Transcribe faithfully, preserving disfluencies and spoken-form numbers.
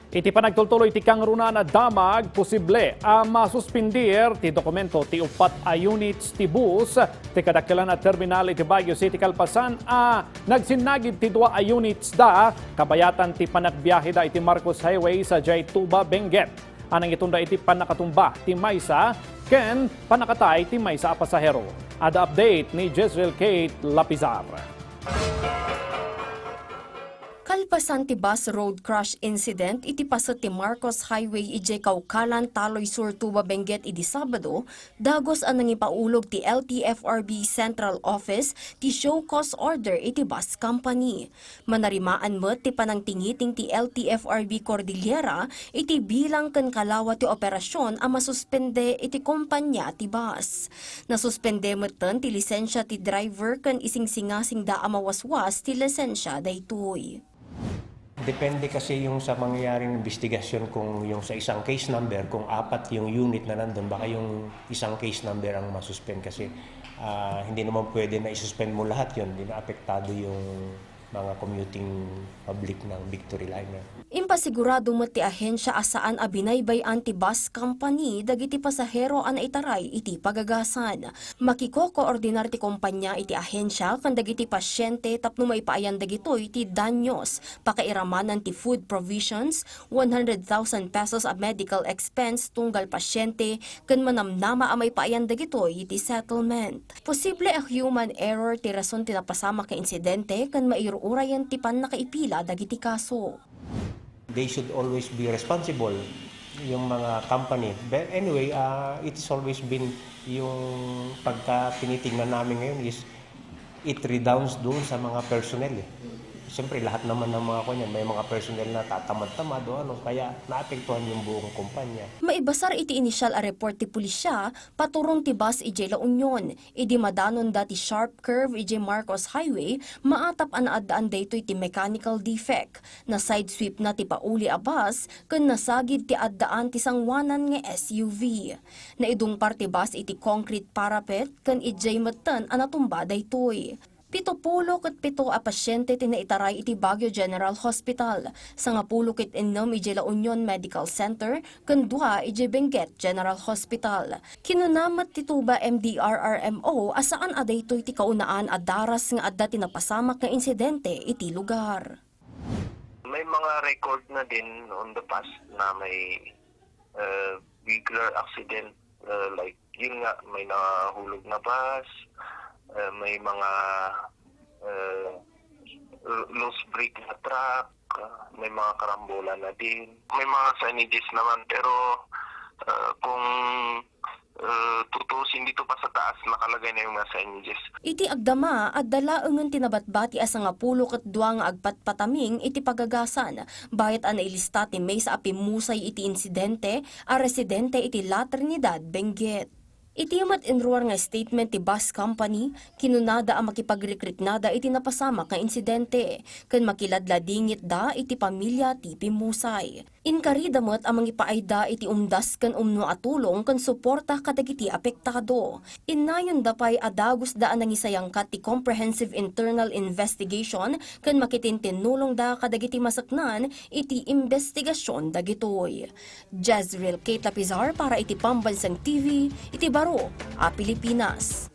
Iti panagtultuloy ti kangrunaan a damag, posible a masuspindir ti dokumento ti uppat a units ti bus ti kadakkelan a terminal iti Baguio City kalpasan a nagsinnagid ti dua a units da kabayatan ti panagbiaheda iti Marcos Highway sadiay Tuba, Benguet, a nangitunda iti pannakatumba ti maysa ken pannakatay ti maysa a pasahero. Adda update ni Jezreel Kate Lapizar. Kalpasan ti bus road crash incident iti paset ti Marcos Highway idiay Kaukalan, Taloy Sur, Tuba, Benguet idi Sabado, dagus a nangipaulog ti L T F R B Central Office ti show cause order iti bus company. Manarimaan met ti panangtingiting ti L T F R B Cordillera iti bilang ken kalawa ti operasyon a masuspende iti kompania ti bus. Nasuspende metten ti lisensia ti driver ken isingsingasingda a mawaswas ti lisensia daytoy. Depende kasi yung sa mangyaring investigasyon, kung yung sa isang case number, kung apat yung unit na nandun, baka yung isang case number ang masuspend kasi, ah, hindi naman pwede na isuspend mo lahat yun, di ba, apektado yung mga commuting public ng Victory Liner. Impasigurado met ti ahensya a saan a binaybay-an ti bus company dagiti pasahero a naitaray iti pagagasan. Makikokoordinar ti kompania iti ahensya ken dagiti pasiente tapno maipaayan dagitoy ti danyos, pakairamanan ti food provisions, one hundred thousand pesos a medical expense tunggal pasiente, ken manamnama a maipaayan dagitoy iti settlement. Posible a human error ti rason ti napasamak nga insidente ken mairurayen ti pannakaipila dagiti kaso. They should always be responsible, yung mga company. But anyway, ah, it has always been, yung pagka tinitingnan namin ngayon is it redounds doon sa mga personnel eh. Siyempre, lahat naman ng mga kanya, may mga personnel na tatamad-tamad o ano, kaya naapektuhan yung buong kumpanya. Maibasar iti inisyal a report ti pulisya, paturon ti bus idiay La Union. Idi madanonda ti sharp curve idiay Marcos Highway, maatap a naaddaan daytoy ti mechanical defect. Na-sidesweep na ti pauli a bus ken nasagid ti addaan ti sangoanan nga S U V. Naidungpar ti bus iti concrete parapet ken idiay metten a natumba daytoy. Pito pulo ket pito a pasiente ti naitaray iti Baguio General Hospital, sangapulo ket innem idiay La Union Medical Center ken dua idiay Benguet General Hospital. Kinuna met ti Tuba M D R R M O a saan a daytoy ti kaunaan a daras nga adda ti napasamak nga insidente iti lugar. May mga record na din on the past na may, uh, vehicular accident, uh, like, yun nga, may nahulog na bus, uh, may mga, uh, loose brake na truck, uh, may mga karambola na din. May mga signages naman, pero, uh, kung, uh, tutusin dito pa sa taas, nakalagay na yung mga signages. Iti agdama, adda laengen ti nabatbati a sangapulo ket dua nga agpatpataming iti pagagasan, bayat a nailista ti maysa a pimmusay iti insidente a residente iti La Trinidad, Benguet. Iti met inruar nga statement ti bus company, kinunada a makipagrikriknada iti napasamak nga insidente, ken makiladladingitda iti pamilia ti pimmusay. Inkarida met a mangipaayda iti umdas ken umno a tulong ken suporta kadagiti apektado. Innayonda pay a dagusda a nangisayangkat ti comprehensive internal investigation ken makitintinnulongda kadagiti maseknan iti imbestigasion dagitoy. Jezreel Kate Lapizar para iti Pambansang T V, iti baro a Pilipinas.